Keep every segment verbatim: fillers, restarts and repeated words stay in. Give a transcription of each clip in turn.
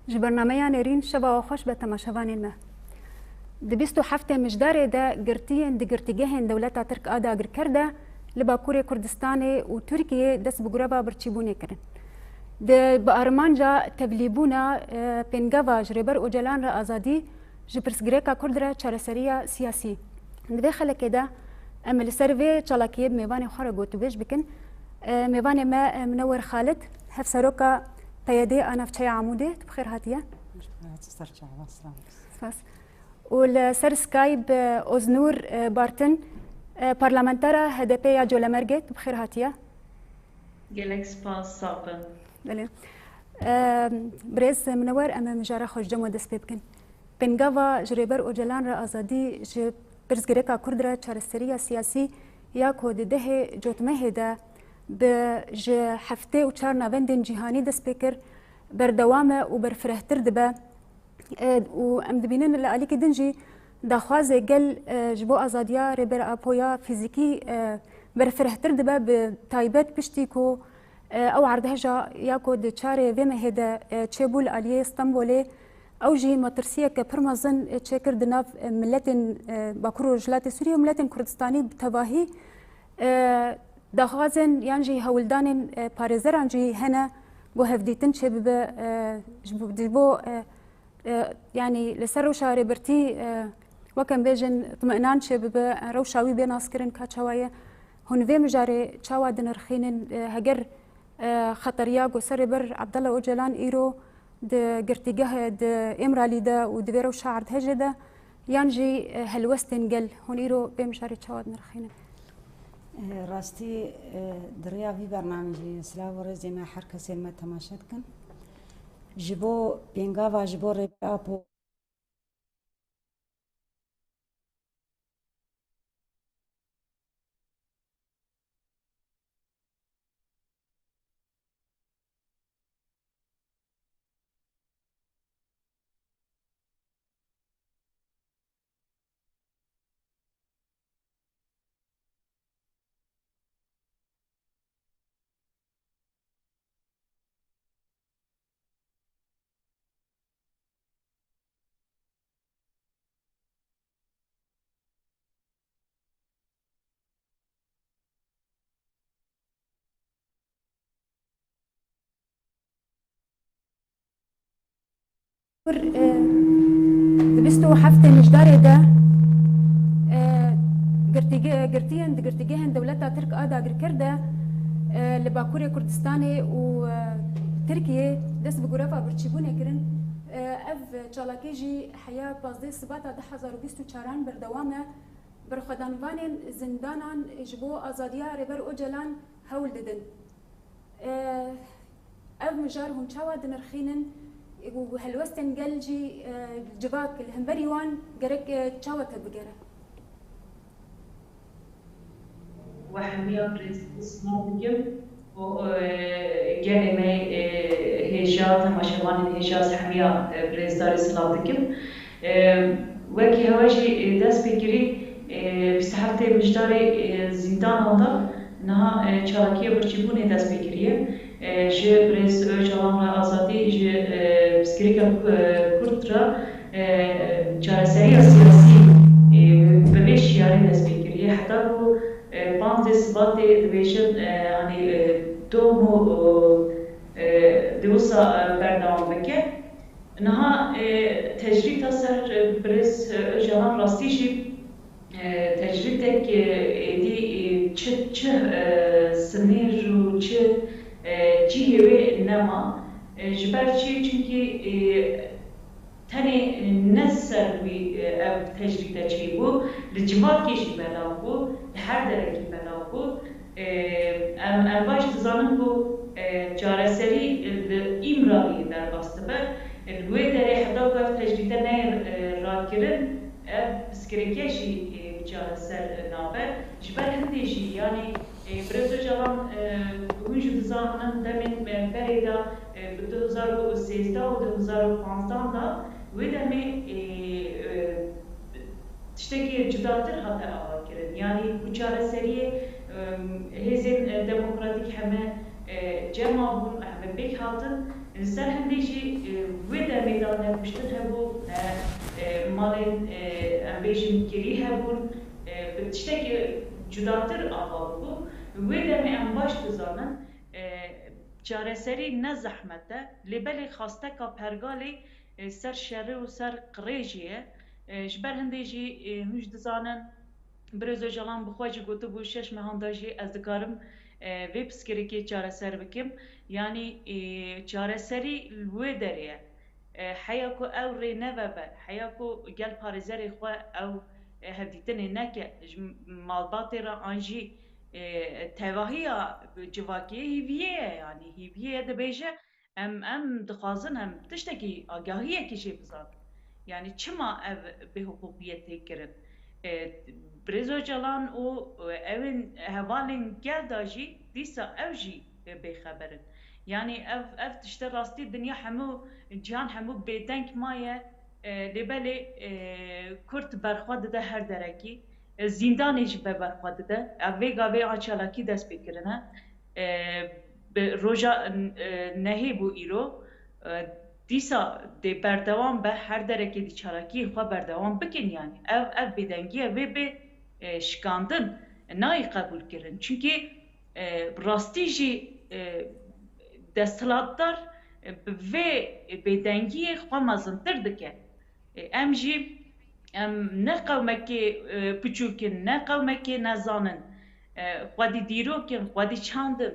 Ji bernameya nêrîn şeva we xweş be temaşevanên me. Di bîst û heftê Mijdarê de girtiyên di girtîgehên dewleta Tirk a dagirker de li Bakurê Kurdistanê û Tirkiyê dest bi greva birçîbûnê kirin. Di bi armanca tevlîbûna, e, pêngava ji Rêber Ocalan re azadî ji pirsgirêka Kurd re çareseriya siyasî. Di vê xelekê de em li ser vê çalakiyê bi mêvanê xwe re gotûbêj bikin. E, mêvanê me, e, Minewer Xalid, hevseroka P Y D a navçeya Amûdê, tu bi xêr hatiye. Ser çava, selamet. Spas. Û li ser Skype, e, Oznûr, e, Bartin, e, parlamentera H D P ya Colemêrgê, tu bi xêr hatiye. Gelek spas, sax bin. Belê. Em, birêz Minewer, em ê mijara xwe ji cem we dest pê bikin. Pêngava ji Rêber Ocalan re azadî ji pirsgirêka Kurd re çareseriya siyasî ya ku di dehê Cotmehê de bi ji heftê û çar navendên cîhanî dest pê kir, berdewam e û berfirehtir dibe. E, û em dibînin li alîkî din jî daxwazê gel, e, ji bo azadiya Rêber Apo ya fîzîkî, e, berfirehtir dibe, bi taybet piştî ku, e, ew erdheja ya ku di çarê vê mehê de, e, çêbû li aliyê Stenbolê, ew jî metirsiyeke pir mezin, e, çêkir di nav, e, miletên, e, Bakur û Rojhilatê Sûriyê û miletên Kurdistanî bi tevahî, e, daxwazên yan jî hewldanên, e, parêzeran jî hene ku hevdîtin çêbibe, e, ji bo, ji bo, e, e, yanî li ser rewşa rêbertî, e, wek em bêjin, timinan çêbibe, rewşa wî bê naskirin ka çawa ye. Hûn vê mijarê çawa dinirxînin, e, heger, e, xeteriya ku ser Rêber Abdullah Ocalan îro di girtîgehê di Îmralî de û di vê rewşa erdhejê de, yan jî, e, helwestên gel, hûn îro vê mijarê çawa dinirxînin? E, rastî, e, di rêya vî bernameyê jî silav û rêzê me her kesên me temaşe dikin. Ji bo pêngava, ji bo Rêber Apo. Kur, e, di bîst û heftê Nijdarê de, e, girtîge-, girtiyên di girtîgehên dewleta Tirk a dagirker de, e, li Bakurê Kurdistanê û, e, Tirkiyê dest bi greva birçîbûnê kirin. E, ev çalakî jî heya pazdeh Sibata du hezar û bîst û çaran berdewam e. Berxwedanvanên zindanan ji bo azadiya Rêber Ocalan hewl didin. E, ev mijar hûn çawa dinirxînin û helwestên gel jî, e, civak li hemberî wan gerek, e, çawa tevbigere? We hemiya birêz silav dikim û, e, gelê me, e, hêja, temaşevanên hêja ez hemiya, e, birêzdarê silav dikim. E, wekî hewe jî, e, dest pê kirî, e, bîst û heftê Mijdarê, e, zîndanan de niha, e, çalakiyê birçîbûnê dest pê kiriye. E, ji birêz Ocalan re azadî, ji, e, pirsgirêka, e, Kurd re, e, çareseriya siyasî, e, bi vê şiyarê dest pê kiriye. Heta ku, e, panzdeh Sibatê dibêjin, e, hanî, e, dom û, e, di wisa, e, berdewam bike. Niha, e, tecrîta ser, e, birêz, e, Ocalan rastî jî, e, tecrîtek, e, êdî, e, çi, çi, e, sinîr û çi, e, cihê wê nema. E, ji ber çi? Çimkî, e, tenê ne ser wî, e, ev tecrîte çêbû, li civakê jî belav bû, li her derekî belav bû. E, em, em baş dizanin ku, e, çareserî, e, li Îmraliyê derbas dibe. E, li wê derê heta ku ev tecrîte neyê, e, rakirin, ev pirsgirêke jî, e, bi çareser, e, nabe. Ji ber hindê jî, yanî, e, Birêz Ocalan, e, hûn jî dizanin demên, e, berê de, e, bi du hezar û sêzdeh û du hezar û panzdeh de wê demê, e, e, tiştekî cudatir hate avakirin. Yanî ku çareseriyê, em, hêzên, e, demokratîk heme, e, cema bûn, heme pêk hatin. Li ser hindê jî, e, wê demê ne kuştin hebû, ne, e, malên, e, em bêjin kirî hebûn, e, bi tiştekî cudatir ava bû. Wê demê em baş dizanin, e, çareserî ne zehmet e, lê belê xasteka pergalê, e, ser şerê û ser qirê jî ye. E, ji ber hindê jî, e, hûn jî dizanin, Birêz Ocalan bi xwe jî gotibû, şeş mehan de jî ez dikarim, e, vê pirsgirêkê çareser bikim. Yanî, e, çareserî li wê derê ye. E, heya ku ew rê nevebe, heya ku gel parêzerê xwe ew, e, hevdîtinê neke, ji malbatê re an jî, e, tevahiya civakê hîviyê ye, yanî hîviyê ye, dibêje, Em, em dixwazin em tiştekî, agahiyekî jê bizanin. Yanî çima ev bêhiqûqiyê tê kirin? E, Birêz Ocalan û, e, ewên hevalên gel de jî dîsa ew jî, e, bêxeber in. Yanî ev, ev tişte rastî dinya hemû, cihan hemû bêdeng maye, e, lê belê, e, Kurd berxwe dide her derekî. E, zîndanê jî be berxwe dide. Ev vê gavê a çalakî dest pê kirine. E, bi roja, e, nehê bû îro, e, dîsa dê berdewam be, her derekê dî çalakiyê xwe berdewam bikin, yanî ev, ev bêdengiye vê bê, e, şikandin, nayê qebûlkirin. Çunkî, e, rastî jî, e, desthilatdar, e, bi vê bêdengiyê xwe mezintir dike. E, em jî, em ne qewmekê, e, piçûk in, ne qewmekê nezan in. E, xwedî dîrok in, xwedî çand in.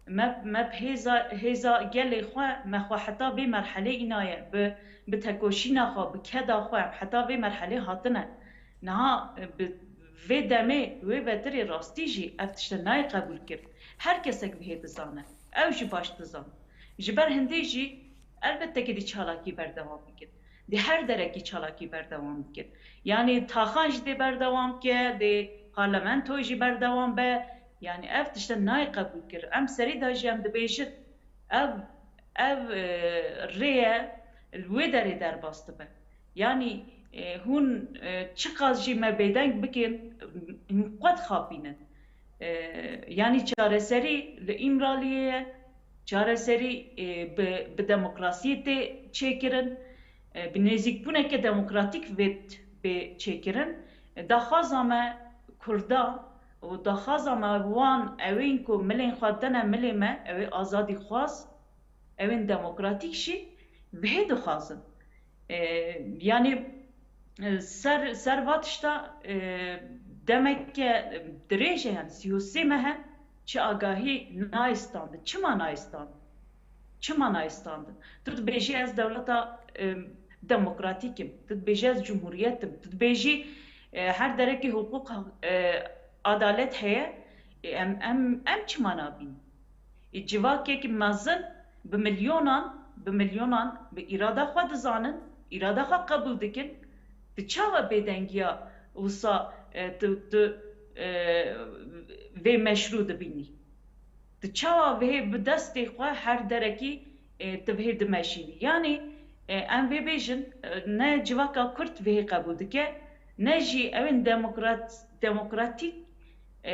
Me, me bi hêza, hêza gelê xwe, me xwe heta vê merhelê înaye. Bi, bi tekoşîna xwe, bi keda xwe, em heta vê merhelê hatine. Niha, e, bi vê demê, wê betirê rastî jî ev tişte nayê qebûl kir. Her kesek bi hê dizane. Ew jî baş dizan. Ji ber hindê jî, elbette ki dê çalakî berdewam bikin. Dê her derekî çalakî berdewam bikin. Yanî taxan jî dê berdewam ke, dê parlamentoyê jî berdewam be. Yanî ev tişte nayê qebûl kir. Em serî de jî em dibêjin, ev, ev, e, rê ye, li wê derê derbas dibe. Yanî, e, hûn, e, çiqas jî me bêdeng bikin, hûn qet xapînin. E, yanî çareserî li Îmraliyê ye, çareserî, e, bi, bi demokrasiyê tê çêkirin, e, bi nêzîkbûneke demokratîk vê bê çêkirin. E, daxwaza me Kurda û daxwaza me wan ewên ku milên xwe dene milê me, ew ê azadî xwaz, ewên demokratîk jî bi hê dixwazin. E, yanî, e, ser, ser va tişta, e, demeke, e, dirêj e, yanî sî û sê meh e, çi agahî nayê standin. Çima nayê standin? Çima nayê standin? Tu dibêjî ez dewleta, e, demokratîk im. Tu dibêjî ez cumhuriyet im. Tu dibêjî, e, her derekî hiqûq, e, adalet heye. E, em, em, em çima nabînin? Ê civakek mezin bi milyonan, bi milyonan bi îrada xwe dizanin, îrada xwe qebûl dikin. Tu çawa bêdengiya wisa, e, tu, tu, e, vê meşrû dibînî? Tu çawa vê bi destê xwe her derekî, e, tu vê dimeşînî? Yanî, e, em vê bêjin, e, ne civaka Kurd vê qebûl dike, ne jî ewên demokrat-, demokratîk e,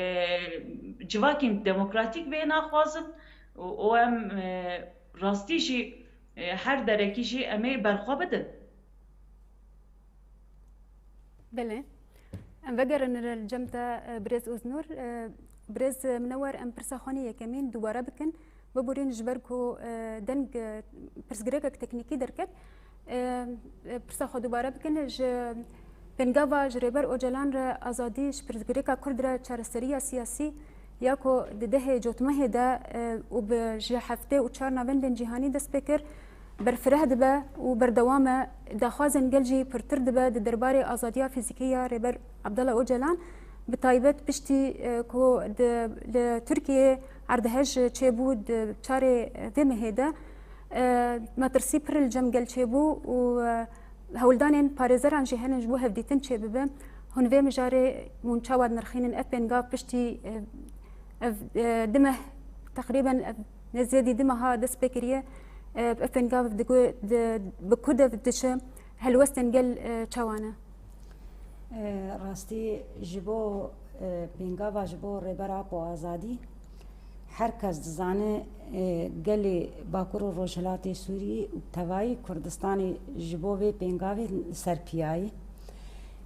civakên demokratîk vê naxwazin û, û em, e, rastî jî, e, her derekî jî em ê berxwe bidin. Belê. Em vegerin li cem te, e, birêz Oznur. E, birêz Minewar, em pirsa xwe nê yekemîn dubare bikin. Biborîn ji ber ku, e, deng, e, pirsgirêkek teknîkî derket. E, e, pirsa xwe dubare bikin, ji pêngava ji Rêber Ocalan re azadî, ji pirsgirêka Kurd re çareseriya siyasî ya ku di dehê cotmehê de, e, û bi ji heftê û çar navendên cîhanî dest pê kir, berfireh dibe û berdewam e. Daxwazên gel jî pirtir dibe di derbarê azadiya fîzîkî ya Rêber Abdullah Ocalan, bi taybet piştî, e, ku di, li Tirkiyeyê erdhej çêbû di çarê vê mehê de, e, metirsî pir li cem gel çêbû û, e, hewldanên parêzeran jî herin ji bo hevdîtin çêbibe. Hûn vê mijarê hûn çawa dinirxînin? Ev pêngav piştî, e, ev, e, du meh, teqrîben ev nêzî du meha dest pê kiriye. E, ev pêngav digo-, di-, bi ku dev diçe? Helwestên gel, e, çawa ne? E, rastî ji bo, e, pêngava ji bo Rêber Apo Azadî Her kes dizane, e, gelê Bakur û Rojhilatê Sûriyê û tevayî Kurdistanê ji bo vê pêngavê li ser piyayî.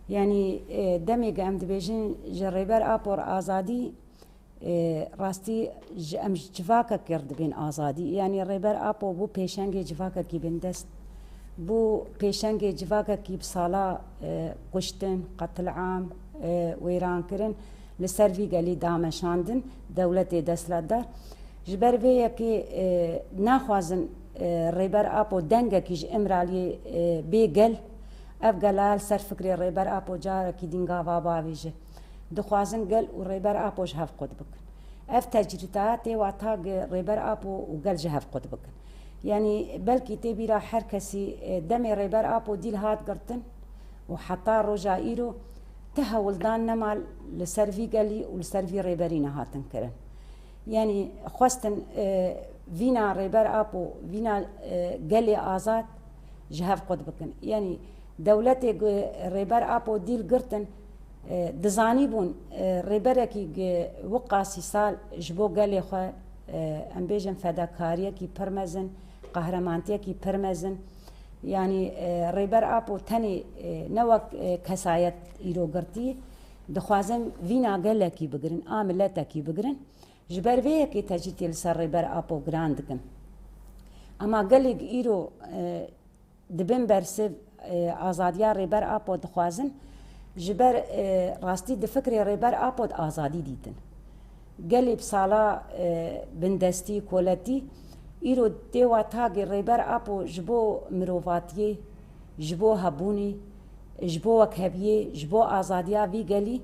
Yanî, e, demê ku em dibêjin ji Rêber Apo re azadî, e, rastî ji, em ji civakekê re dibên azadî. Yanî Rêber Apo bû pêşengê civakekî bindest. Bû pêşengê civakekî bi sala, e, kuştin, qetilam, e, wêrankirin li ser vî gelî dameşandin dewletê desthilatdar. Ji ber vê yekê, e, naxwazin, e, Rêber Apo dengekî ji Îmraliyê, e, bê gel. Ev gela li ser fikrê Rêber Apo carekî din gava bavêje. Dixwazin gel û Rêber Apo ji hev qut bikin. Ev tecrîta tê wata gi Rêber Apo û gel ji hev qut bikin. Yanî belkî tê bîra her kesî, e, demê Rêber Apo dîl hat girtin û heta roja îro ti hewldan nema li ser vî gelî û li ser vî rêberî nehatin kirin. Yanî xwestin, e, vîna Rêber Apo, vîna, e, gelê azad ji hev qut bikin. Yanî dewletê ku Rêber Apo dîl girtin, e, dizanîbûn, e, rêberekî ku wiqasî sal ji bo gelê xwe, e, em bêjin fedakariyekî pir mezin, qehremaniyekî pir mezin. Yanî, e, Rêber Apo tenê, e, ne wek, e, kesayet îro girtî, dixwazin vîna gelekî bigirin, a miletekî bigirin. Ji ber vê yekê tecrîtê li ser Rêber Apo giran dikin. Ema gelê ku îro, e, dibin bersiv, e, azadiya Rêber Apo dixwazin, ji ber, e, rastî di fikrê Rêber Apo de azadî dîtin. Gelê bi sala, e, bindestî, koletî, îro tê wata gi Rêber Apo ji bo mirovatiyê, ji bo hebûnê, ji bo wekheviyê, ji bo azadiya vî gelî,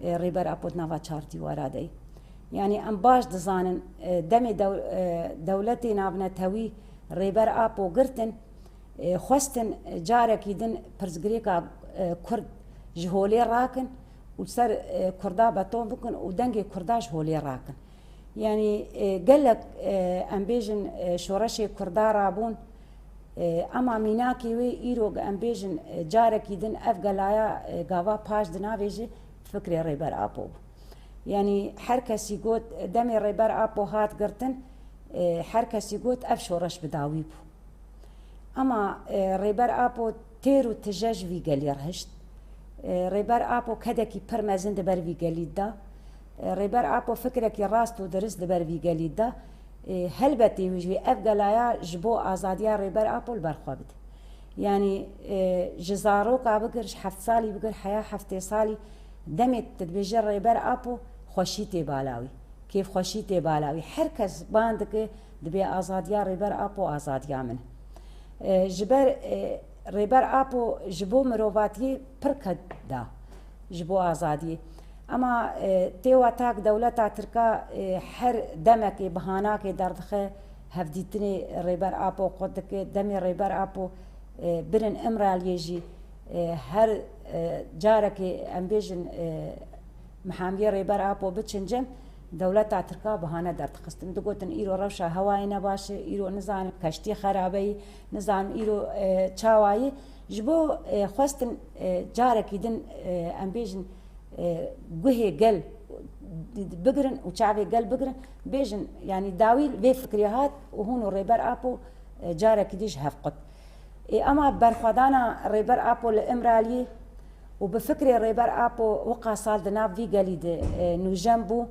e, Rêber Apo di nava çar dîwara de ye. Yanî em baş dizanin, e, demê dew-, e, dewletê navnetewî Rêber Apo girtin, e, xwestin carekî din pirsgirêka, e, Kurd ji holê rakin û ser, e, Kurda beton bikin û dengê Kurda ji holê rakin. Yanî, e, gelek, e, em bêjin, e, şoreşê Kurda rabûn, e, ema mînakê wê îro em bêjin, e, carekî din ev gelaya, e, gava paş dinavêje fikrê Rêber Apo bû. Yanî her kesî got, demê Rêber Apo hat girtin, e, her kesî got ev şoreş bi dawî bû. Ema, e, Rêber Apo têr û tije ji vî gelî re hişt. E, Rêber Apo kedekî pir mezin di ber vî gelî de da. E, Rêber Apo fikrekî rast û dirist di ber vî gelî de da. E, helbetê wî jî ev gelaya ji bo azadiya Rêber Apo li ber xwe bide. Yanî, e, ji zaroka bigir, ji heft salî bigir, heya heftê salî demê tu dibêje Rêber Apo, xweşî tê bala wî. Kêfxweşî tê bala wî. Her kes ban dike, dibê azadiya Rêber Apo azadiya min e. E, ji ber, e, Rêber Apo ji bo mirovatiyê pir ked da ji bo azadiyê. Ema, e, tê wata ku dewleta Tirka, e, her demekê bihanakê derdixe, hevdîtinê Rêber Apo qut dike, demê Rêber Apo, e, birin Îmraliyê jî, e, her, e, carekê em bêjin, e, mihamiyê Rêber Apo biçin cem, dewleta Tirka bahane derdixistin. Digotin, îro rewşa hewayê ne baş e, îro nizanim keştî xerabe yî, nizanim îro, e, çawa yî. Ji bo, e, xwestin, e, carekî din, e, em bêjin, e, guhê gel bigirin û çavê gel bigirin, bêjin, yanî dawî vê fikrê hat û hûn û Rêber Apo, e, carekî din ji hev qut. Ê, ema berxwedana Rêber Apo li Îmraliyê û bi fikrê Rêber Apo wiqa sal di nav vî gelî de, e, nûjen bû.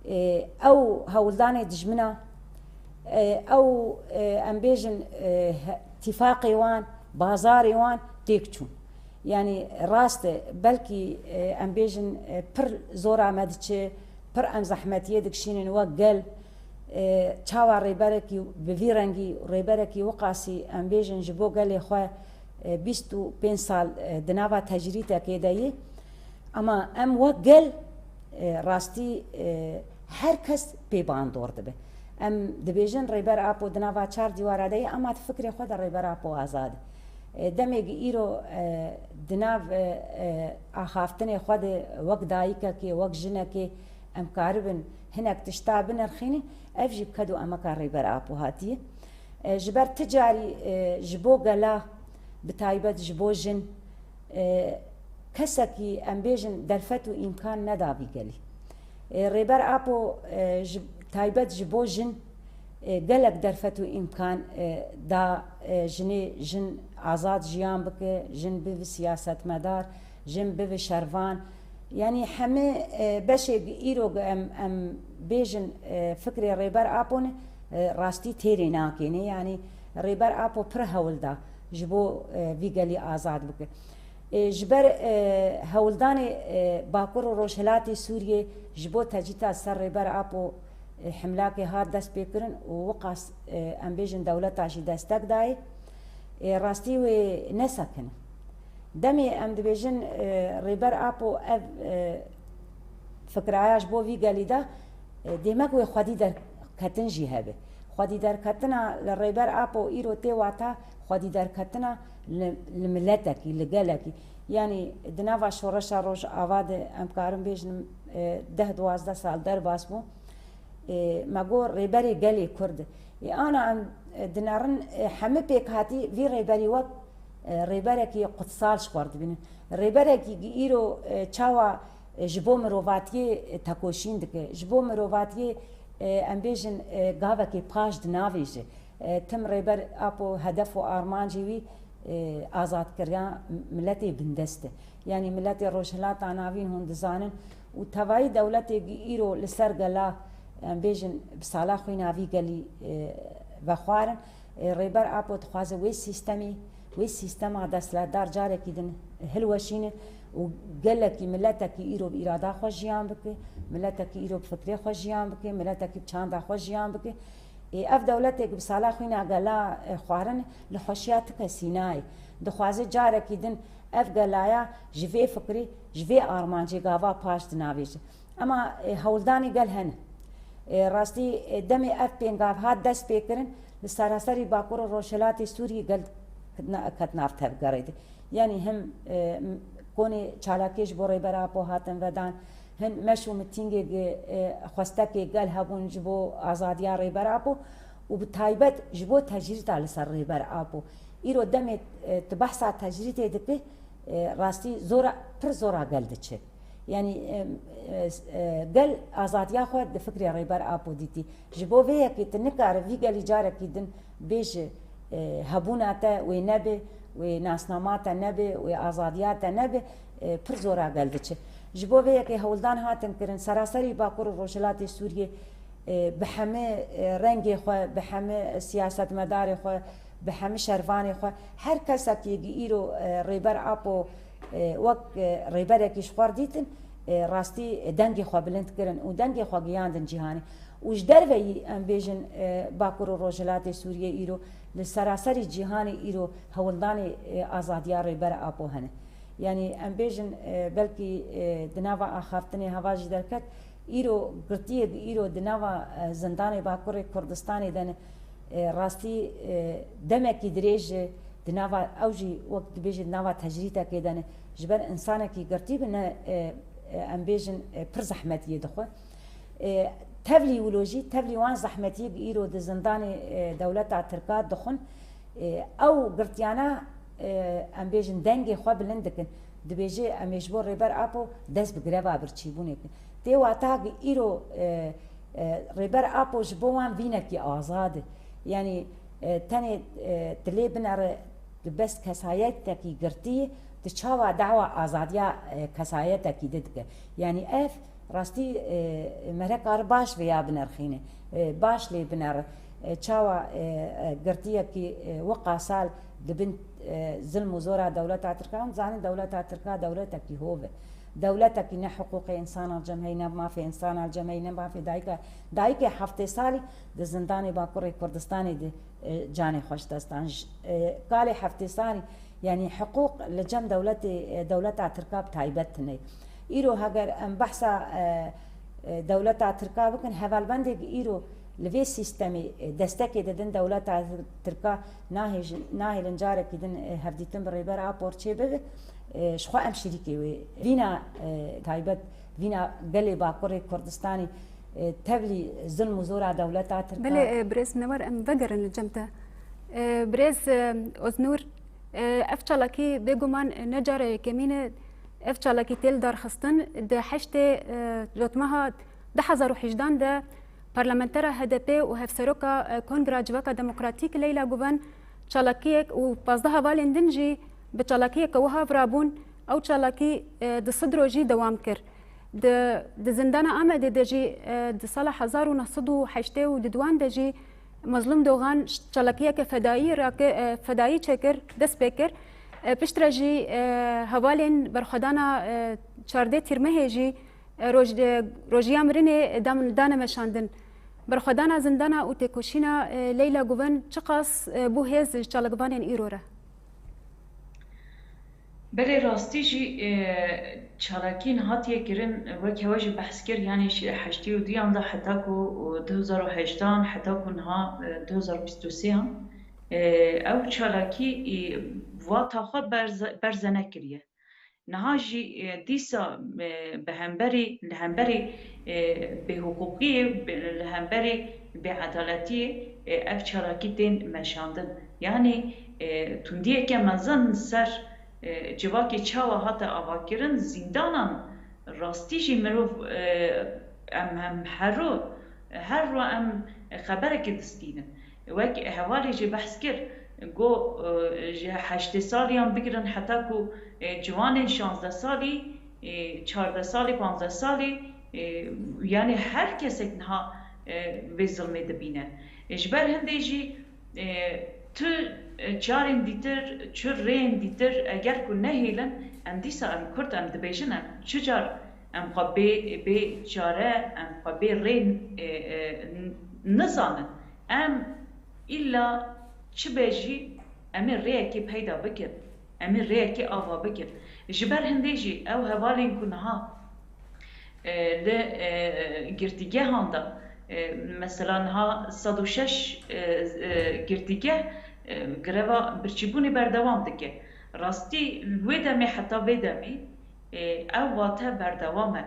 E, ew hewldanê dijmina, e, ew, e, em bêjin, e, he-, tîfaqê wan, bazarê wan têk çûn. Yanî rast e, belkî, e, em bêjin, e, pir zora me diçe, pir em zehmetiyê dikişînin wek gel, e, çawa rêberekî bi vî rengî, rêberekî wiqasî, em bêjin ji bo gelê xwe, e, bîst û pênc sal, e, di nava tecrîtekê de yê. Ema em wek gel, e, rastî, e, her kes pê bandor dibe. Em dibêjin Rêber Apo di nava çar dîwara de ye, ema di fikrê xwe de Rêber Apo azad e. E, demê gi îro, e, di nav, e, e, axaftinê xwe de wek dayikekê, wek jinekê em karibin hinek tişta binirxînin, ev jî bi ked û emeka Rêber Apo hatiye. E, ji ber ti carî, e, ji bo gela, bi taybet ji bo jin, e, kesekî, em bêjin, derfet û îmkan neda vî gelî. E, Rêber Apo, e, ji, Taybet ji bo jin, e, gelek derfet û îmkan, e, da, e, jinê jin azad jiyan bike, jin bibe siyasetmedar, jin bibe şervan. Yanî hemî, e, beşê îro em, em bêjin, e, fikrê Rêber Apo ne, e, rastî têrê nakêne. Yanî Rêber Apo pir hewl da ji bo, e, vî gelî azad bike. E, ji ber, e, hewldanê, e, Bakur û Rojhilatê Sûriyê ji bo tecrîta ser Rêber Apo, e, himlakê hat destpêkirin û wiqas, e, em bêjin dewleta jî destek dayê, e, rastî wê nesekine. Demê em dibêjin, e, Rêber Apo ev, e, fikraya ji bo vî gelî de, e, dêmek wê xwedî derketin jî hebe. Xwedî derketina li Rêber Apo îro tê wata xwedî derketina li, li miletekî, li gelekî. Yanî di nava şoreşa Rojava de em karin bêjin, e, deh duwazdeh sal derbas bû. E, me got rêberê gelê Kurd e. E, ana em, e, dinerin, e, hemî pêkhatî vî rêberî wek, e, rêberekî qutsal ji xwe re dibînin. Rêberekî îro, e, çawa, e, ji bo mirovatiyê, e, tekoşîn dike, ji bo mirovatiyê, e, em bêjin, e, gavekê paş dinavêje. E, tim Rêber Apo hedef û armancê wî, e, azadkirina miletê bindest e. Yanî miletê Rojhilata Navîn hûn dizanin û tevayî dewletê îro li ser gela, em bêjin bi sala xwîna vî gelî, e, vexwarin. E, Rêber Apo dixwaze wê sîstemî, wê sîstema desthilatdar carekî din hilweşîne û gelekî, miletekî îro bi îrada xwe jiyan bike, miletekî îro bi fikrê xwe jiyan bike, miletekî bi çanda xwe jiyan bike. Ê, ev dewletê ku bi sala xwîna gela, e, xwarin li xweşiya ti kesî nayê. Dixwaze carekî din ev gelaya ji vê fikrî, ji vê armancê gava paş dinavêje. Ema, e, hewldanê gel hene. E, rastî, e, demê ev pêngav hat dest pê kirin, li seraserî Bakur û Rojhilatê Sûriyê gel ket na-, ket nav tevgerê de. Yanî him, e, m-, konê çalakiyê ji bo Rêber Apo hatin vedan, hin meş û mitîngê gi, e, xwestekê gel hebûn ji bo azadiya Rêber Apo û bi taybet ji bo tecrîta li ser Rêber Apo. Îro demê, e, tu behsa tecrîtê dikî, e, rastî zora, pir zora gel diçe. Yanî, e, e, e, gel azadiya xwe di fikrê Rêber Apo dîtî. Ji bo vê yekê tu nikare vî gelî carekî din bêje, e, hebûna te wê nebe, wê nasnama te nebe, wê azadiya te nebe, e, pir zora gel diçe. Ji bo vê yekê hewldan hatin kirin, seraserî Bakur û Rojhilatê Sûriyê, e, bi hemî, e, rengê xwe, bi hemî siyasetmedarê xwe, bi hemî şervanê xwe, her kesekî îro, e, Rêber Apo, e, wek, e, rêberekî ji xwe re dîtin, e, rastî dengê xwe bilind kirin û dengê xwe giyandin cîhanê. Û ji derveyî, em bêjin, e, Bakur û Rojhilatê Sûriyê îro li seraserî cîhanê îro hewldanê, e, azadiya Rêber Apo hene. Yanî em bêjin, e, belkî, e, di nava axaftinê heva jî derket, îro girtiyê îro di nava, e, zindanê Bakurê Kurdistanê de ne, e, rastî, e, demekî dirêj e, di nava ew jî wek dibêje di nava tecrîtekê de ne. Ji ber insanekî girtî bi ne, e, e, em bêjin, e, pir zehmetiyê dixwe. E, tevlî wilo jî, tevlî wan zehmetiyê îro di zindanê, e, dewleta Tirka dixwin. E, ew girtiyana, e, em bêjin dengê xwe bilind dikin. Dibêje em ê ji bo Rêber Apo dest bi greva birçîbûnê bikin. Tê wata ki îro, e, e, Rêber Apo ji bo wan vînekî azad e. Yanî, e, tenê, e, tu lê binere, tu bes kesayetekî girtî, tu çawa dawa azadiya, e, kesayetekî di dike. Yanî ev rastî, e, me re kar baş vêya binerxîne. E, baş lê binere. E, çawa, e, e, girtiyekî, e, wiqa sal di bin, e, zilm û zora dewleta Tirka, hûn dizanin dewleta Tirka dewletekî hov e. Dewletekî ne hiqûqê însanan cem heyî, ne mafê însanan cem heyî, ne mafê dayika, dayikê heftê salî di zindanê Bakurê Kurdistanê de, e, canê xwe ji dest dan. J-, e, kalê heftê salî, yanî hiqûq li cem dewletê, e, dewleta Tirka bi taybet tune ye. Îro heger em behsa, e, e, dewleta Tirka bikin, hevalbendê îro li vê sîstemê, e, destekê didin dewleta Tirka nahêjin-, nahêlin carekî din, e, hevdîtin bi Rêber Apo re çêbibe, e, ji xwe em şirîkê wê. Vîna, e, taybet, vîna gelê Bakurê Kurdistanê, e, tevlî zilm û zora dewleta Tirka. Belê, e, birêz Minewar, em vegerin li cem te. E, birêz, e, Oznûr, e, ev çalakî bêguman ne cara yekemîn e, ev çalakî tê lidarxistin. Di heştê, e, Cotmeha du hezar û hejdan de Parlamentera H D P û Hevseroka, e, Kongra Civaka Demokratîk Leyla Guven çalakiyek û pazdeh hevalên din jî bi çalakiyeke wiha virabûn. Ew çalakî, e, di sed rojî dewam kir. Di, di zindana Amedê de jî, e, di sala hezar û neh sed û heştê û diduan de jî Mazlûm Dogan ş-, çalakiyeke fedayî rake-, e, fedayî çêkir, dest pê kir. E, piştre jî, e, hevalên berxwedana, e, çardeh Tîrmehê jî, e, roj-, e, rojiya mirinê dam-, dane meşandin. Berxwedana zindana û têkoşîna, e, Leyla Guven çiqas, e, bû hêz ji çalakvanên îro re? Belê, rastî jî, e, çalakîn hatiye kirin, wek hewe jî behs kir, yanî ji heştê û duyan de heta ku, û du hezar û hejdehan heta ku niha, e, du hezar û bîst û sêyan, e, ew çalakî, e, vata xwe berze-, berze nekiriye. Niha jî, e, dîsa, e, bi hemberî, li hemberî, e, bêhiqûqiyê, bi-, li hemberî bêedaletiyê, e, ev çalakî tên meşandin. Yanî, e, tundiyeke mezin ser, e, civakê çawa hate avakirin, zîndanan rastî jî mirov, e, em, em her ro, her ro em xeberekê distînin. Wek hevalê jî behs kir, got, e, ji heştê saliyan bigirin heta ku, e, ciwanên şazdeh salî, e, çardeh salî, panzdeh salî, e, yanî her kesek niha, e, vê zilmê dibîne. E, ji ber hindê jî, e, tu, e, carên dîtir, tu rêyên dîtir, eger ku nehêlin, em dîsa em Kurd em dibêjin, em çi car em xwe bê, bê çare, em xwe bê rê, e, e, n-, nizanin. Em îlla çi be jî, em ê rêyekê peyda bikin. Em ê rêyekê ava bikin. Ji ber hindê jî ew hevalên ku niha, e, li, e, girtîgehan de, e, mesela niha sed û şeş, e, e, girtîgeh, e, greva birçîbûnê berdewam dike. Rastî li wê demê heta vê demê, e, ew wate berdewam e.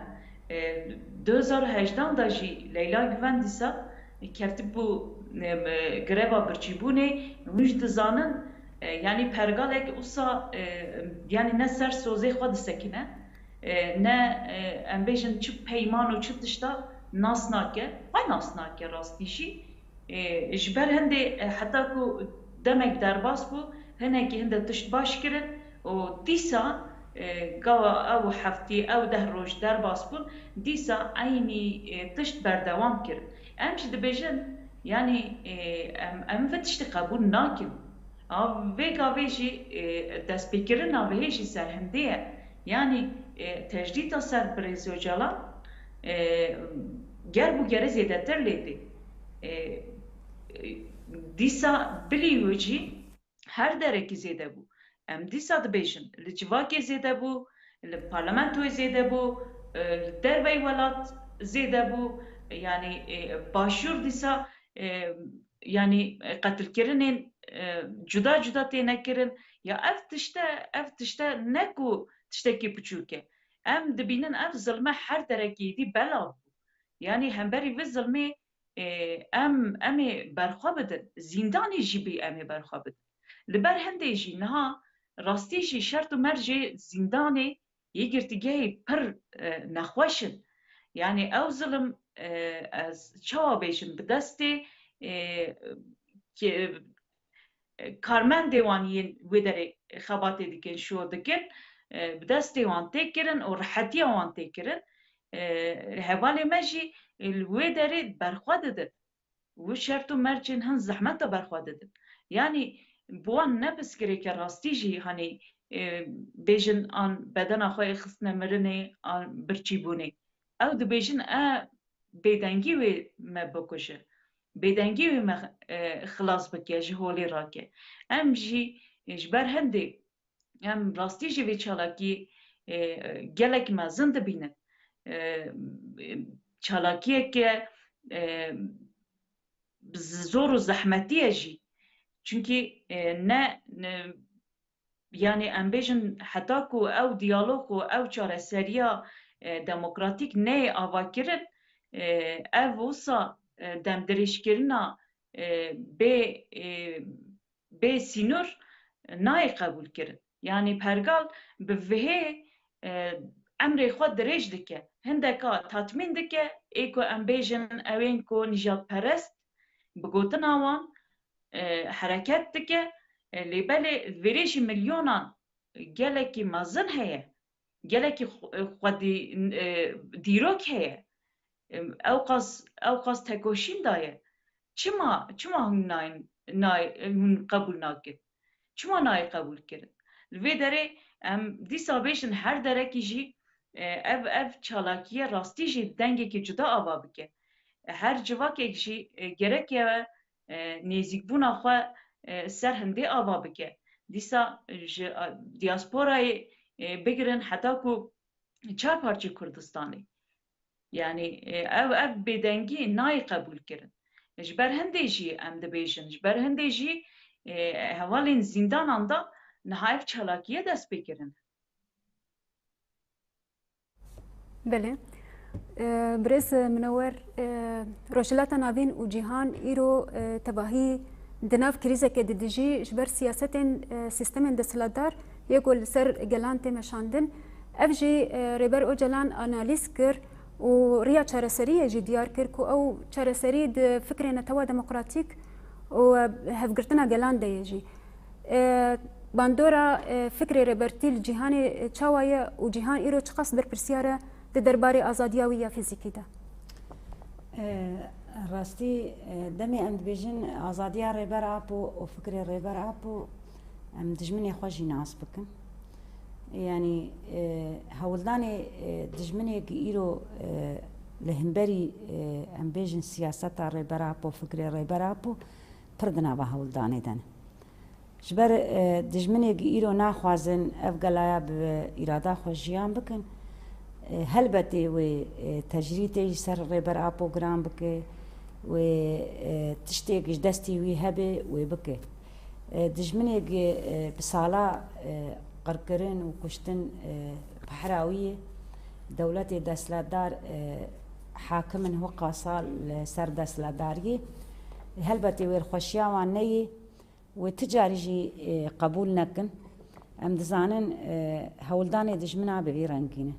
E, du hezar û hejdehan de jî Leyla Guven dîsa keftibû, e, greva birçîbûnê, hûn jî dizanin, e, yanî pergalek wisa, e, yanî ne ser sozê xwe disekine, e, ne, e, em bêjin çi peyman û çi tişta nas nake, xwe nas nake rastî jî. E, ji ber hindê, e, heta ku demek derbas bû, hinekî hinde tişt baş kirin û dîsa, e, gava ew heftî, ew deh roj derbas bûn, dîsa eynî, e, tişt berdewam kirin. Em jî dibêjin, yanî, e, em, em vê tiştê qebûl nakin. A vê gavê jî, e, destpêkirina vihê jî ser hindê ye. Yanî, e, tecrîda ser Birêz Ocalan, e, ger bû gere zêdetir lê tê. E, e, dîsa bilî wê jî her derekî zêde bû. Em dîsa dibêjin, li civakê zêde bû, li parlamentoyê zêde bû, e, li derveyî welat zêde bû. Yanî, e, başûr dîsa, e, yanî, e, qetilkirinên, e, cuda cuda têne kirin. Ya ev tişte, ev tişte ne ku tiştekî piçûk e. Em dibînin ev zilme her derekî êdî belav bû. Yanî hemberî vê zilmê, e, em, em ê berxwe bidin. Zîndanê jî bê em ê berxwe bidin. Li ber hindê jî niha rastî jî şert û mercê zîndanê yê girtîgehê pir, e, nexweş in. Yanî ew zilim, e, ez çawa bêjim, bi destê, e, ke-, e, karmendê wan yên wê derê xebatê dikin, şo dikin, e, bi destê wan tê kirin û rihetiya wan tê kirin. E, hevalê me jî, e, li wê derê berxwe didin. Wî şert û mercên hin zehmeta berxwe didin. Yanî bi wan ne pirsgirêke rastî jî, hanî, e, bêjin an bedena xwe yê xistine mirinê, an birçîbûnê. Ew dibêjin, e, bêdengî wê me bikuje. Bêdengî wê me, e, xilas bike, ji holê rake. Em jî, e, ji ber hindê em rastî jî vê çalakî, e, gelek mezin dibînin. E, çalakiyeke, e, z-, zor û zehmetî ye jî. Çunkî, e, ne, ne, yanî em bêjin heta ku ew diyalog û ew çareseriya, e, demokratîk neyê avakirin, e, ev wisa, e, demdirêjkirina, e, bê, e, bê sînor nayê qebûlkirin. Yanî pergal bi vihê, e, emrê xwe dirêj dike. Hindeka tatmîn dike, ê ku em bêjin ew ên ku nijadperest bi gotina wan, e, hereket dike, e, lê belê li vêrê jî milyonan gelekî mezin heye, gelekî xwe-, xwedî, e, dîrok heye. Em, ew qas, ew qas tekoşîn daye. Çima, çima hûn nayên, nay-, hûn qebûl nakin? Çima nayê qebûl kirin? Li vê derê em dîsa bêjin her derekî jî, e, ev, ev çalakiye rastî jî dengekî cuda ava bike. Her civakek jî, e, gerek ye, e, nêzîkbûna xwe, e, ser hindê ava bike. Dîsa ji, e, diasporayê, e, bigirin heta ku çar parçeyê Kurdistanê. Yanî, e, ev, ev bêdengî nayê qebûl kirin. Ji ber hindê jî em dibêjin, ji ber hindê jî, e, hevalên zîndanan de niha ev çalakiye dest pê kirin. Belê. E, Birêz Minewer, e, Rojhilata Navîn û cîhan îro, e, tevahî di nav krîzeke de dijî, ji ber siyasetên, e, sîstemên desthilatdar yê ku li ser gelan tê meşandin. Ev jî, e, Rêber Ocalan analîz kir û riya çareseriyê jî diyar kir ku ew çareserî di fikrê netewa demokratîk û, e, hevgirtina gelan de ye jî. E, bandora, e, fikrê Rêbertî li cîhanê, e, çawa ye û cîhan îro çiqas berpirsiyar e di derbarê azadiya wî ya fîzîkî de? E, rastî, e, demê em dibêjin azadiya Rêber Apo û fikrê Rêber Apo, em dijminê xwe jî nas bikin. Yanî, e, hewldanê, e, dijminê ku îro, e, li hemberî, e, em bêjin siyaseta Rêber Apo, fikrê Rêber Apo pir di nava hewldanê de ne. Ji ber, e, dijminê ku îro naxwazin ev gelaya bi îrada xwe jiyan bikin, e, helbetê wê, e, tecrîtê ji ser Rêber Apo giran bike, wê, e, tiştê ku ji destê wî hebe, wê bike. E, dijminê ku, e, bi sala, e, qirkirin û kuştin, e, pehra wî ye, dewletê desthilatdar, e, hakim in weka sal li ser desthilatdariyê. Helbetê wê li xweşiya wan neyê, wê ti carî jî, e, qebûl nekin. Em dizanin, e, hewldanê dijmina bi vî rengî ne.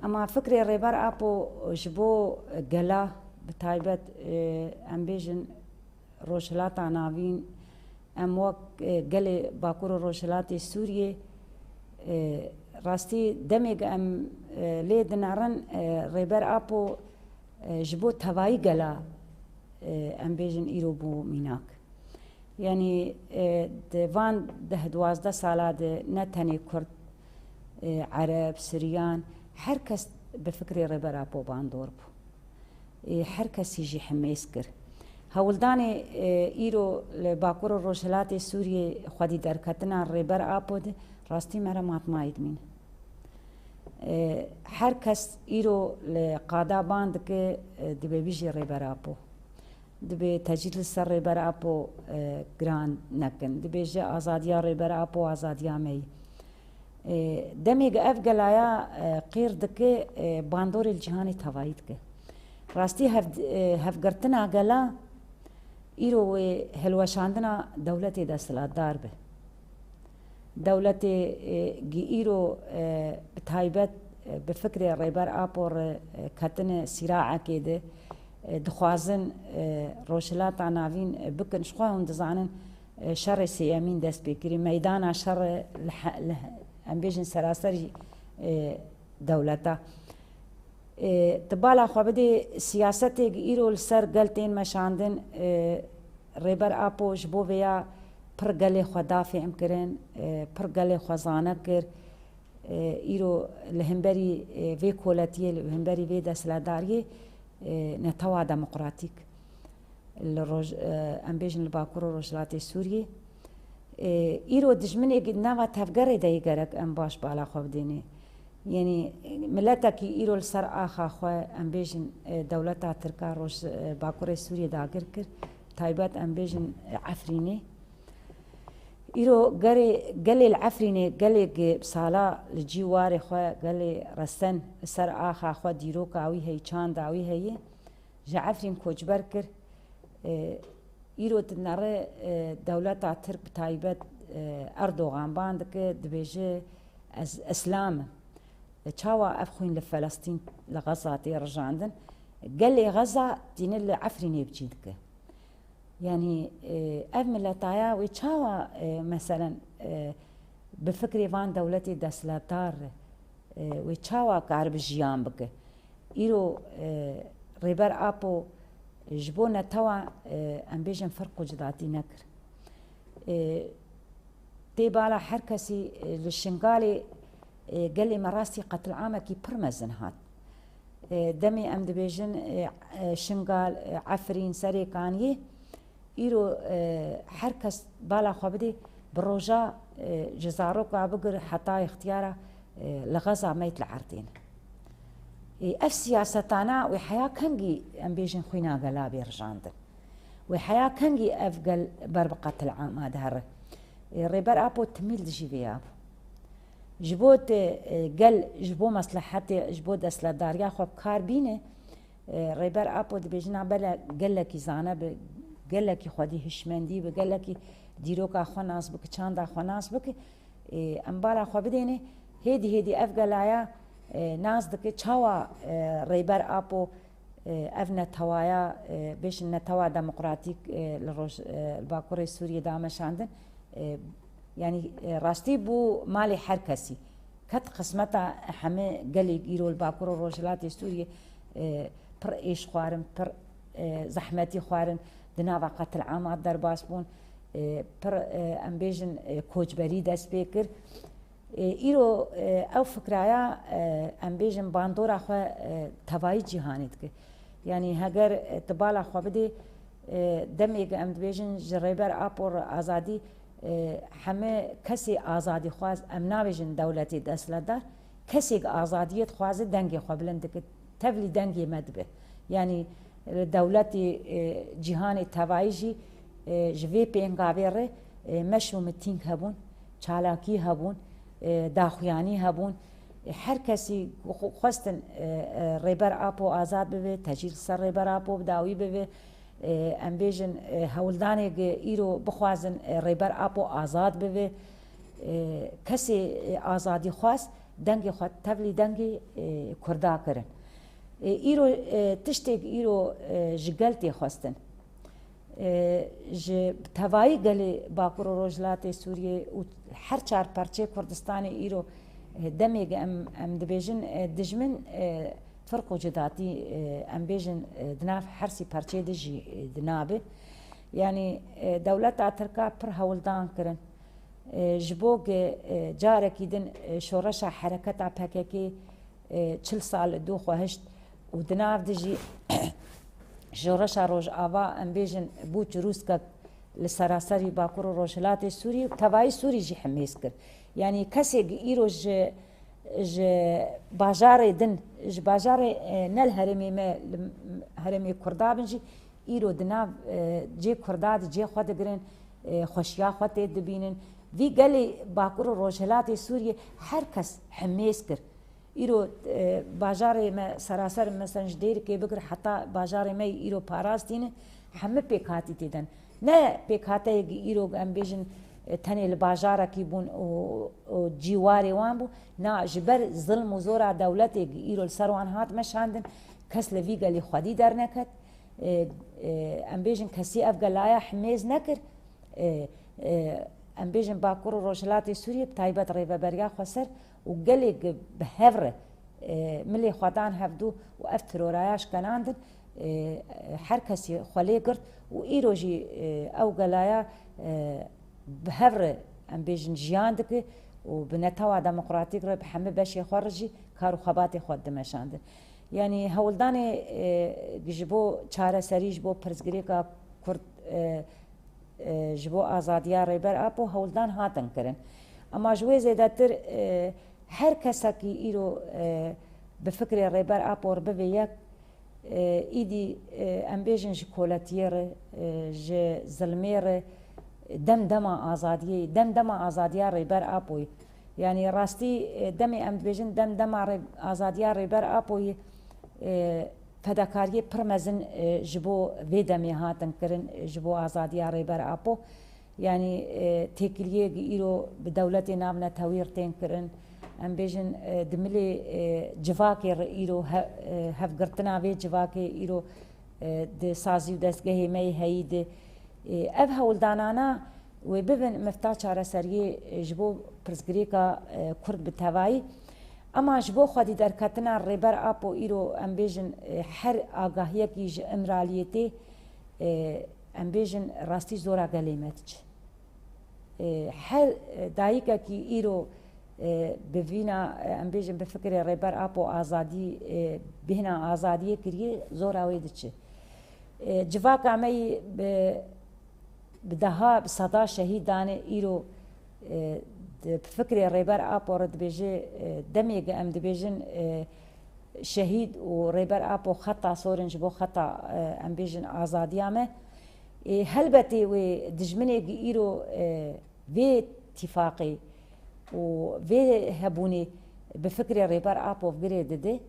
Ema fikrê Rêber Apo ji bo gela, bi taybet, e, em bêjin Rojhilata Navîn, em wek, e, gelê Bakur û Rojhilatê Sûriyê, e, rastî demê ku em, e, lê dinerin, e, Rêber Apo, e, ji bo tevayî gela, e, em bêjin îro bû mînak. Yanî, e, di van deh duwazdeh sala de ne tenê Kurd, e, Ereb, Siryan, her kes bi fikrê Rêber Apo bandor bû. E, her kesî jî himêz kir. Hewldanê, e, îro li Bakur û Rojhilatê Sûriyê xwedî derketina Rêber Apo de rastî mere matmayî dimîne. E, her kes îro li qada ban dike, e, dibê bijî Rêber Apo. Dibê tecrîd li ser Rêber Apo, e, giran nekin. Dibêje azadiya Rêber Apo azadiya me ye. E, demê ku ev gelaya, e, qîr dike, e, bandorê li cîhanê tevayî dike. Rastî hev-, e, hevgirtina gela îro wê hilweşandina dewletê desthilatdar be. Dewletê, e, gi îro, e, bi taybet, e, bi fikrê Rêber Apo re, e, ketine sîraekê de, e, dixwazin, e, Rojhilata Navîn, e, bikin. Ji xwe hûn dizanin, e, şerê sêyemîn dest pê kirî. Meydana şerê li he-, li he-, em bêjin seraserî, e, dewleta. E, tu bala xwe bidê siyasetê ku îro li ser gel tên meşandin, e, Rêber Apo ji bo vêya pir gelê xwe da fêhm kirin, e, pir gelê xwe zane kir. E, îro li hemberî, e, vê koletiyê, li hemberî vê desthilatdariyê, e, netewa demokratîk li roj-, e, em bêjin li Bakur û Rojhilatê Sûriyê. E, îro dijminê di nava tevgerê de yê gerek em baş bala xwe bidênê. Yanî miletekî îro li ser axa xwe, em bêjin, e, dewleta Tirka roj, e, Bakurê Sûriyê dagir kir, taybet em bêjin, e, Efrînê. Îro gerê, gelê li Efrînê, gelê ku bi sala li cî warê xwe, gelê resen li ser axa xwe, dîroka wî heye, çanda wî heye, ji Efrîn koçber kir. E, îro dinere, e, dewleta Tirk bi taybet, e, Erdogan ban dike, dibêje, ez îslam im. E, çawa ev xwîn li Felestîn, li Xeza tê rijandin? Gelê Xeza tîne li Efrînê bi cî dike. Yanî, e, ev miletaya wê çawa, e, meselen, e, bi fikrê van dewletê desthilatdar, e, wê çawa karibe jiyan bike? Îro, e, Rêber Apo ji bo netewa, e, em bêjin firq û cidatî nekir. E, Tê bala her kesî, e, li Şingalê, e, gelê me rastî qetilamekî pir mezin hat. E, demê em dibêjin, e, e, Şingal, e, Efrîn, Serêkaniyê, îro, e, her kes bala xwe bidê, bi roja, e, ji zaroka bigir heta îxtiyara, e, li Xeza meyt li erdê ne. E, ev siyasetana wê heya kengî em bêjin xwîna gela bê rijandin? Wê heya kengî ev gel ber bi qetilama dihere? E, Rêber Apo timî li dijî vê ya bû. Ji bo te, e, gel ji bo meslehetê, ji bo desthilatdariya xwe bi kar bîne, e, Rêber Apo dibêjin, na bele gelekî zane bi, gelekî xwedî hişmendî bi, gelekî dîroka xwe nas bike, çanda xwe nas bike. E, em bala xwe bidêne, hêdî hêdî ev gelaya, e, nas dike, çawa, e, Rêber Apo, e, ev netewaya, e, bêjin netewa demokratîk, e, li roj-, e, li Bakurê Sûriyê dameşandin. E, yanî, e, rastî bû malê her kesî. Ket qismeta heme gelê îro li Bakur û Rojhilatê Sûriyê, e, pir êş xwarin, pir, e, zehmetî xwarin, di nava qetilama derbas bûn, e, pir, e, em bêjin, e, koçberî dest pê kir. E, îro, e, ew fikraya, e, em bêjin bandora xwe, e, tevayî cîhanê dike. Yanî heger, e, tu bala xwe bidê, e, demê ku em dibêjin ji Rêber Apo re azadî, e, heme kesê azadîxwaz, em nabêjin dewletê desthilatdar, kesê ku azadiyê dixwaze dengê xwe bilind dike, tevlî dengê me dibe. Yanî, e, dewletê, e, cîhanê tevayî jî, e, ji vê pêngavê re, e, meş û mitîng hebûn, çalakî hebûn, e, daxuyanî hebûn. E, her kesî xwe-, xwestin, e, e, Rêber Apo azad bibe, tecî li ser Rêber Apo bi dawî bibe. E, em bêjin, e, hewldanê ku îro bixwazin, e, Rêber Apo azad bibe. E, kesê, e, azadîxwaz dengê xwe tevlî dengê, e, Kurda kirin. E, îro, e, tiştê ku îro, e, ji gel tê xwestin. E, ji tevayî gelê Bakur û Rojhilatê Sûriyê û her çar perçeyê Kurdistanê îro, e, demê ku em, em dibêjin, e, dijmin, e, firq û cidatî, e, em bêjin, e, di nav her sî perçeyê de jî, e, di nav e. Yanî, e, dewleta Tirka pir hewldan kirin. E, ji bo ku, e, carekî din, e, şoreşa hereketa P K K, e, çil sal li dû xwe hişt û di nav de jî şoreşa Rojava, em bêjin, bû çirûskek li seraserî Bakur û Rojhilatê Sûrî û tevayî Sûrî jî himêz kir. Yanî kesê ku îro ji, ji bajarê din, ji bajarê, e, ne li herêmê me, li herêmê Kurda bin jî, îro di nav, e, cê Kurda de cê xwe digirin, e, xweşiya xwe tê dibînin. Vî gelê Bakur û Rojhilatê Sûriyê her kes himêz kir. Îro, e, bajarê me seraser, meselen ji Dêrikê bigir heta bajarê me îro parastî ne, hemî pêkhatî tê de ne. Ne pêkhateyek îro em bêjin, e, tenê li bajarekî bûn û, û cîwarê wan bû. Na, ji ber zilm û zora dewletê îro li ser wan hat meşandin, kes li vî gelî xwedî derneket. E, e, em bêjin kesî ev gelaya himêz nekir. E, e, em bêjin Bakur û Rojhilatê Sûriyê, bi taybet Rêveberiya Xweser û gelê ku bi hev re, e, milê xwe dan hevdû û ev teroraya şkenandin, e, her kesî xwe lê girt û îro jî, e, ew gelaya, e, bi hev re, em bêjin, jiyan dike û bi netewa demokratîk re bi hemî beşê xwe re jî kar û xebatê xwe dimeşandin. Yanî hewldanê, e, ji bo çareserî, ji bo pirsgirêka Kurd, e, e, ji bo azadiya Rêber Apo hewldan hatin kirin. Ema ji wê zêdetir, e, her kesekî îro, e, bi fikrê Rêber Apo re bibe yek, e, îdî, e, em bêjin ji koletiyê re, e, ji zilmê re, dem dema azadiyê, dem dema azadiya Rêber Apoyê. Yanî rastî, e, demê em dibêjin dem dema rê-, azadiya Rêber Apoyê, e, fedakariyê pir mezin, e, ji bo vê demê hatin kirin, e, ji bo azadiya Rêber Apo. Yanî, e, têkiliyê îro bi dewletê navnetewî re tên kirin, em bêjin, e, di milê, e, civakê re îro he-, e, hevgirtina vê civakê îro, e, di sazî û destgehê me yê heyî de, e, ev hewldanana wê bibin mifta çareseriyê, e, ji bo pirsgirêka, e, Kurd bi tevayî. Ema ji bo xwedî derketina Rêber Apo îro em bêjin, e, her agahiyekî ji Îmraliyê tê, e, em bêjin rastî zora gelê me diçe. E, her, e, dayikekî îro, e, bi vîna, e, em bêjin bi fikrê Rêber Apo azadî, e, bêhna azadiyê kiriye, zora wê diçe. E, civaka me yî bi, bi deha, bi seda şehîd dane, îro, e, di fikrê Rêber Apo re dibêje, e, demê ge em dibêjin, e, şehîd û Rêber Apo xeta sor in ji bo xeta, e, em bêjin azadiya me. Ê, helbetê wê dijminê gi îro, e, vê tîfaqê û vê hebûnê bi fikrê Rêber Apo girê dide.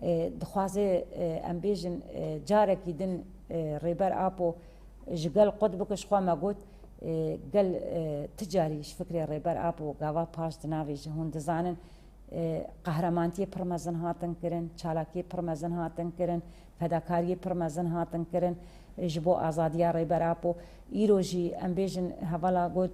E, dixwaze, e, em bêjin, e, carekî din, e, Rêber Apo ji gel qut bike, ji xwe me got, e, gel, e, ti carî ji fikrê Rêber Apo gava paş dinavêje. Hûn dizanin, e, qehremantiye pir mezin hatin kirin, çalakiyê pir mezin hatin kirin, fedakariyê pir mezin hatin kirin, e, ji bo azadiya Rêber Apo. Îro jî em bêjin hevala got,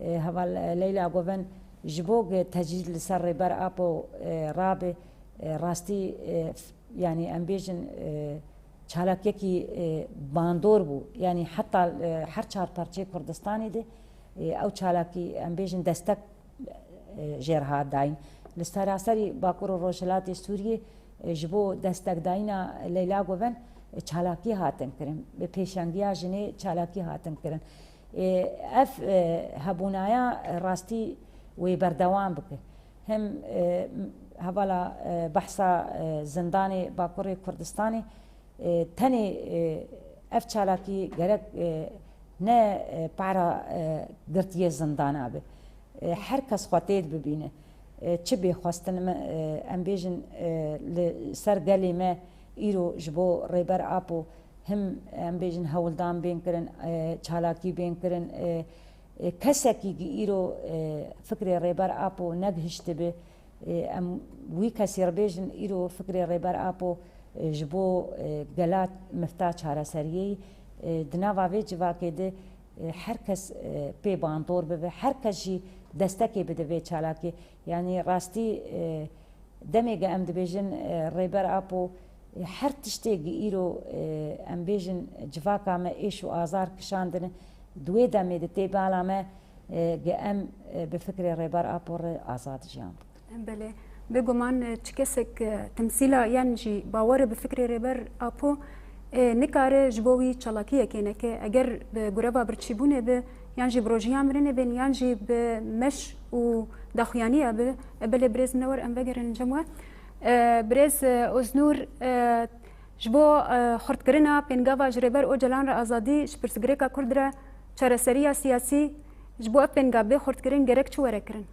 e, heval, e, Leyla Goven ji bo ge tecrîd li ser Rêber Apo, e, rabe, e, rastî, e, f-, yanî em bêjin, e, çalakiyekî, e, bandor bû. Yanî heta, e, her çar parçeyê Kurdistanê de, e, ew çalakî em bêjin destek, e, jê re hat dayîn. Li seraserî Bakur û Rojhilatê Sûriyê, e, ji bo destekdayîna Leyla Goven, e, çalakî hatin kirin. Bi pêşengiya jinê çalakî hatin kirin. E, ev, e, hebûnaya rastî wê berdewam bike. Hem, e, hevala, e, behsa, e, zindanê Bakurê Kurdistanê, e, tenê, e, ev çalakî gerek, e, ne, e, para, e, girtiyê zindana be. E, her kes xwe têd bibîne. E, çi bê xwestin me, e, em bêjin, e, li ser gelê me îro ji bo Rêber Apo him em bêjin hewldan bên kirin, e, çalakî bên kirin, e, e, kesekî gi îro, e, fikrê Rêber Apo negihiştibe, e, em wî kesî re bêjin, îro fikrê Rêber Apo, e, ji bo, e, gela mifta çareseriyê, e, di nava vê civakê de, e, her kes, e, pê bandor bibe, her kes jî destekê bide vê çalakê. Yanî rastî, e, demê ge em dibêjin, e, Rêber Apo, e, her tiştê gi îro, e, em bêjin civaka me êş û azar kişandine, di wê demê de tê bala me, e, ge em, e, bi fikrê Rêber Apo re azad jiyan bikin. Belê. Bêguman, e, çi kesek, e, temsîla yan jî bawer e bi fikrê Rêber Apo, e, nikare ji bo wî çalakiyekê neke. Eger bi gureva birçîbûnê bi, yan jî bi rojiya mirinê bin, yan jî bi meş û daxuyaniya bi, e, belê birêz Minewar em vegerin cem we. E, birêz, e, Oznûr, e, ji bo, e, xurtkirina pêngava ji Rêber Ocalan re azadî ji pirsgirêka Kurd re çareseriya siyasî, ji bo ev pêngav bê xurtkirin gerek çi were kirin?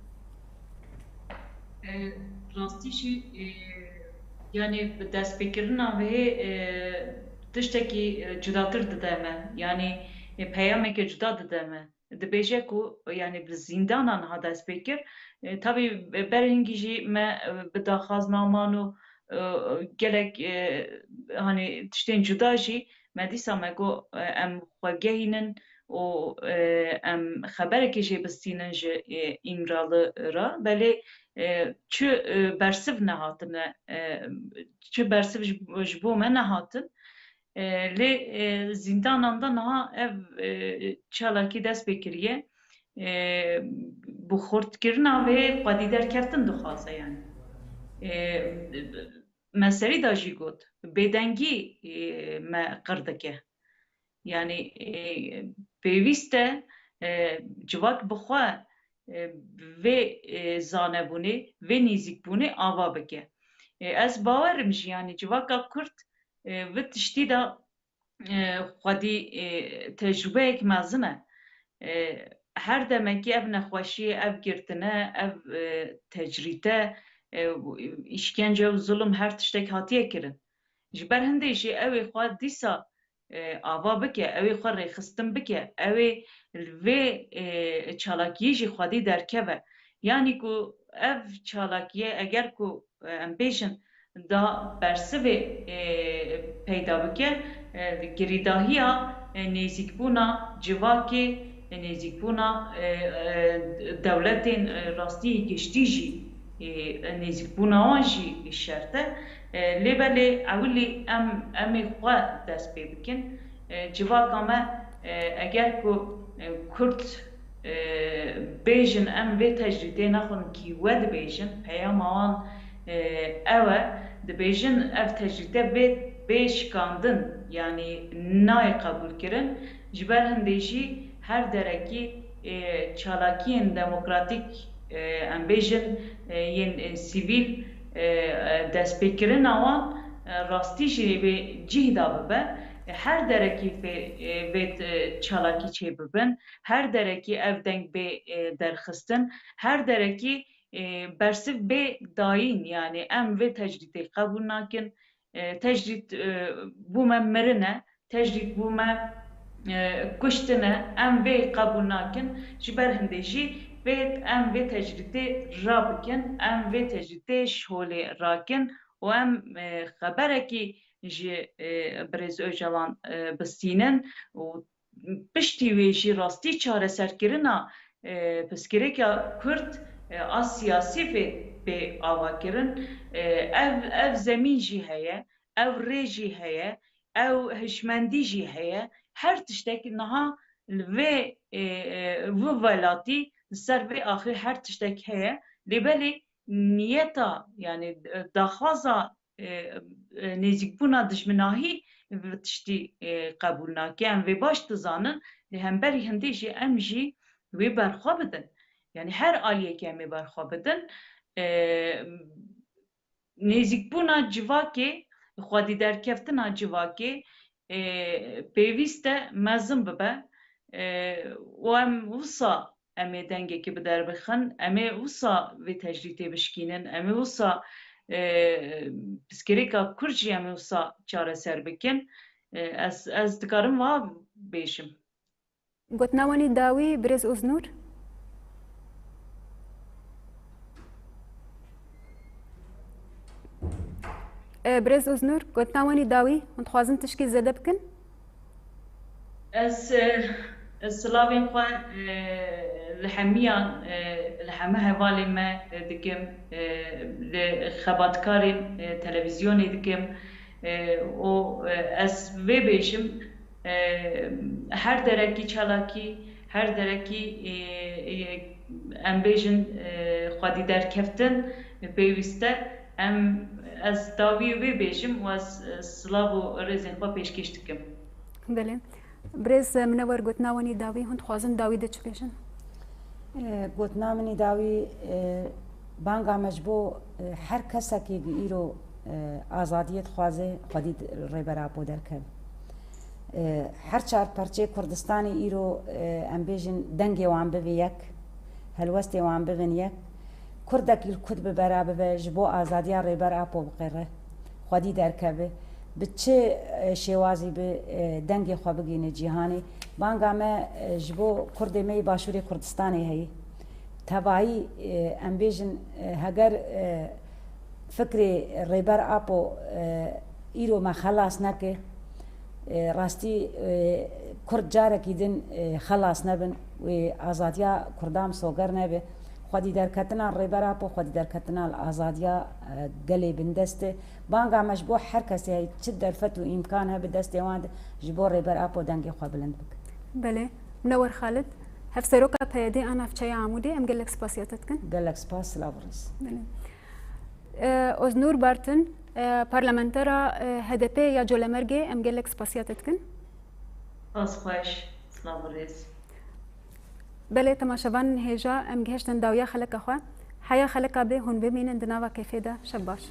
E, rastî jî, e, yanî bi destpêkirina vê, e, tiştekî, e, cudatir dide me. Yanî, e, peyameke cuda dide me. Dibêje ku, yanî bi zîndana niha dest pê kir. E, tabî berê hingî jî me, e, bi daxwaznaman û, e, gelek, e, hanî tiştên cuda jî me dîsa me got, e, em xwe gehînin û, e, em xeberekê jê bistînin ji, e, Îmralı re. Belê, e, çi, e, bersiv nehatine, e, çi bersiv ji, ji bo me nehatin. E, lê, e, zîndanan de niha ev, e, çalakî dest pê kiriye. E, bi xurtkirina vê xwedî derkeftin dixwaze, yanî. E, me serî de jî got, bêdengî, e, me qir dike. Yanî, e, pêwîst e, e, civak bi xwe, e, vê, e, zanebûnê, vê nêzîkbûnê ava bike. E, ez bawer im jî, yanî civaka Kurd, e, vê tiştî de, e, xwedî, e, tecrûbeyek mezin e. E, her demekî ev nexweşiyê, ev girtine, ev, e, tecrîte, e, îşkence û zulm her tiştek hatiye kirin. Ji ber hindê jî ew ê xwe dîsa, e, ava bike, ew ê xwe rêxistin bike, ew ê li vê, e, çalakiyê jî xwedî derkeve. Yanî ku ev çalakiye, eger ku, e, em bêjin, da bersivê, e, peyda bike, e, girîdahiya, e, nêzîkbûna civakê, e, nêzîkbûna, e, e, dewletên, e, rastî giştî jî, e, nêzîkbûna wan jî şert e. E, lê belê ewilî em, em ê xwe dest pê bikin. E, civaka me, e, eger ku, e, Kurd, e, bêjin, em vê tecrîtê nexwin kî we dibêjin, peyama wan, e, ew e, dibêjin ev tecrîte bê, bê şikandin, yanî nayê qebûlkirin. Ji ber hindê jî her derekî, e, çalakiyên demokratîk, e, em bêjin, e, yên, e, sivîl, e, e, destpêkirina wan, e, rastî jî bê cih da bibe. E, her derekî vê, e, vê, e, çalakî çêbibin, her derekî ev deng bê, e, derxistin, her derekî, e, bersiv bê dayîn, yanî em vê tecrîdê qebûl nakin. E, tecrîd, e, bû me mirin e, tecrîd bû me, e, kuştin e, em vê qebûl nakin. Ji ber hindê jî vê, em vê tecrîdê rabikin, em vê tecrîdê ji holê rakin û em, e, xeberekî ji, e, Birêz Ocalan, e, bistînin û piştî wê jî rastî çareserkirina, e, pirsgirêka Kurd, e, a siyasî vê bê avakirin. E, ev, ev zemîn jî heye, ew rê jî heye, ew hişmendî jî heye. Her tiştek niha li vê, e, e, vi welatî, li ser vê axê her tiştek heye. Lê belê niyeta, yanî, e, daxwaza, e, e, nêzîkbûna dijminahî vi tiştî, e, qebûl nake. Em vê baş dizanin, li hemberî hindê jî em jî wê berxwe bidin. Yanî her aliyekê em ê berxwe bidin. E, nêzîkbûna civakê, xwedî derkeftina civakê, e, pêwîst e mezin bibe. E, û em wisa em ê dengekî bi derbixin, em ê wisa vê tecrîtê bişkînin, em ê wisa, e, pirsgirêka Kurd jî em ê wisa çareser bikin. E, ez, ez dikarim wiha bêjim. Gotina wanî dawî, Birêz Oznûr. E, Birêz Oznûr, gotina wanî dawî, hûn dixwazin tişkî zêde bikin? Ez, e, ez silavên xwe, e, li hemiyan, e, li heme hevalên me, e, dikim, e, li xebatkarên, e, televîzyonê dikim, e, û, e, ez vê bêjim, e, her derekî çalakî, her derekî, e, e, em bêjin, e, xwedî derkeftin pêwîst e. Em, ez dawî wê bêjim û ez, e, silav û rêzên xwe pêşkêş dikim. Belê. Birêz, e, Minewar, gotina wanî dawî, hûn dixwazin dawî de çi bêjin? E, gotina min î dawî, e, banga me ji bo, e, her kesekî bi îro, e, azadiyê dixwaze, xwedî Rêber Apo derkeve. E, her çar perçeyê Kurdistanê îro, e, em bêjin dengê wan bibe yek, helwestê wan bibin yek. Kurdekî li ku dibe bera bibe, ji bo azadiya Rêber Apo biqêre, xwedî derkeve. Bi çi, e, şêwazî bi, e, dengê xwe bigihîne cîhanê. Banga me, e, ji bo Kurdê me yê Başûrê Kurdistanê heye. Tevayî, e, em bêjin, e, heger, e, fikrê Rêber Apo, e, îro me xelas neke, e, rastî, e, Kurd carekî din, e, xelas nebin, wê azadiya Kurdan misoger nebe. Xwedî derketina Rêber Apo, xwedî derketina li azadiya, e, gelê bindest e. Banga me ji bo her kesê heye, çi derfet û îmkan hebe destê wan de, ji bo Rêber Apo dengê xwe bilind bike. Belê. Minewar Xalid, Hevseroka P Y D'ê a navçeya Amûdê, em gelek spasiya te dikin. Gelek spas, silav û rêz. Belê. E, Oznûr Bartin, e, parlamentera, e, H D P ya Colemêrgê, em gelek spasiya te dikin. Spas xweş, silav û rêz. Belê, temaşevanên hêja, em gihiştin dawiya xeleka xwe. Heya xeleka bê hûn bimînin di nava kêfê de. Şev baş.